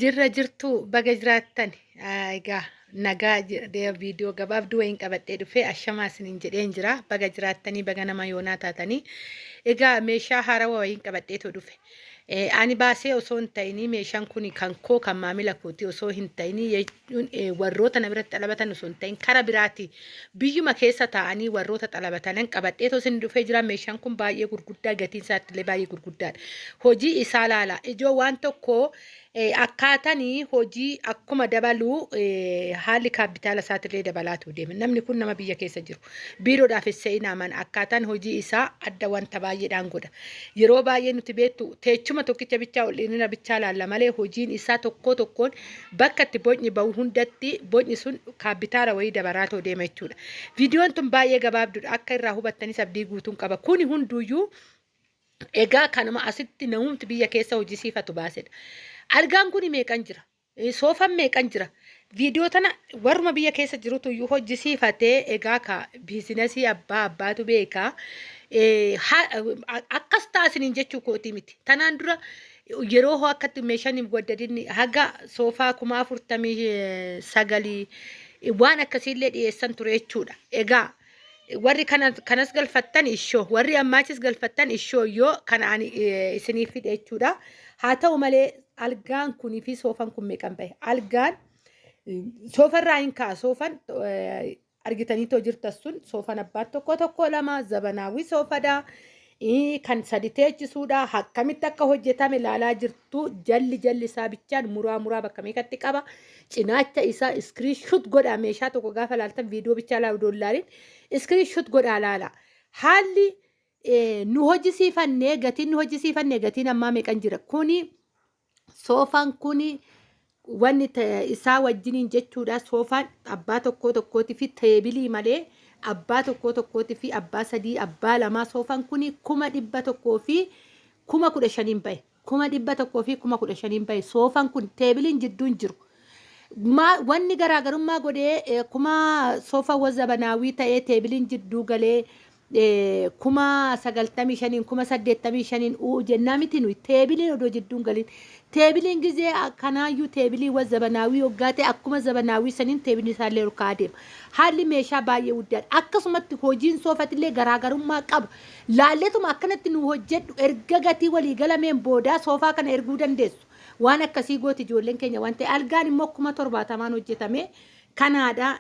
Jirra jirtuu baga jiraattan. Egaa nagaa jedhee viidiyoo gabaabduu wayiin qabadhee dhufee ashamaa isiniin jedheen jira. Baga jiraattanii baga nama yoonaa taatanii. Egaa meeshaa haarawaa wayiin qabadheetu dhufe. Ani baasee osoo hin ta'inii meeshaan kun kan koo kan maamila kooti osoo hin ta'inii jechuun warroota na biratti xalabatan osoo hin ta'in kara biraati. Biyyuma keessa taa'anii warroota xalabatanan qabadheetoo isin dhufee jira. Meeshaan kun baay'ee gurguddaa gatiin isaatti illee baay'ee gurguddaadha. Hojii isaa laala. Ijoo waan tokko akkaatani hojii akkuma dabalu haalli kaappitaala isaatillee dabalaatu deema. Namni kun nama biyya keessa jiru. Biiroodhaaf se'inaa mana akkaataan hojii isaa adda wanta baay'eedhaan godha. Yeroo baay'ee nuti beektu teechuma tokkicha bichaa ol dheerina bichaa laalla malee hojiin isaa tokkoo tokkoon bakka itti bocni bahu hundatti bocni sun kaappitaala wayii dabaraatoo deema jechuudha. Viidiyoon tun baay'ee gabaabduudha. Akka irraa hubattanis abdii guutuun qaba. Kuni hunduyyuu egaa kanuma asitti namumti biyya keessa hojisiifatu baasedha. Algaan kuni meeqan jira? Soofan meeqan jira? Viidiyoo tana warruma biyya keessa jirutu iyyuu hojjisiifatee egaa ka biizinasii abbaa abbaatu beeka. Akkas ta'a isiniin jechuu kootii miti. Tanaan dura yeroo hoo akkatti meeshaan hin waddadinni haga soofaa 49,000 waan akkasiillee dhiyeessan ture jechuudha. Egaa warri kana kanas galfattan ishoo warri ammaachis galfattan ishoo yoo kana ani isiniif fide jechuudha. Haa ta'u malee algaan kunii fi soofan kun meeqan bahe? Algaan soofarraa hin ka'a. Soofan argitanii too jirtan sun soofan abbaan tokko tokko lama zabanaawii soofadha. Kan sadi teechisuudha. Akkamitti akka hojjetame ilaalaa jirtu. Jalli jalli isaa bichaan muraa muraa bakka meeqatti qaba. Cinaacha isaa iskiriin godhaa meeshaa tokko gaafa ilaaltan viidiyoo bichaa ilaalu dollaarin iskiriin godhaa ilaala. Haalli nu hojjisiifannee gatiin nu hojjisiifannee gatiin ammaa meeqan jira. Kuni soofaan kuni wanni isaa wajjiniin jechuudha. Soofaan abbaa tokkoo tokkootii fi teebilii malee abbaa tokkoo tokkootii fi abbaa sadii abbaa lamaa soofaan kuni 115,000 bahe. 115,000 bahe soofaan kun teebiliin jidduun jiru. Wanni garaagarummaa godhee kuma soofaa zabanaawii ta'ee teebiliin jidduu galee 95,000 85,000 uu jennaa miti nuyi teebiliin odoo jidduun galiin teebiliin gizee kanaayyuu teebilii wa zabanaawii hoggaa ta'e akkuma zabanaawii saniin teebiliin isaallee ol ka'aa deema. Haalli meeshaa baay'ee guddaadha. Akkasumatti hojiin soofatillee garaagarummaa qaba. Laalletuma akkanatti nu hojjedhu erga gatii walii galameen boodaa soofaa kana erguu dandeessu. Waan akkasii gooti ijoolleen keenya waan ta'e algaan immoo 70,000 hojjetame kanaadha.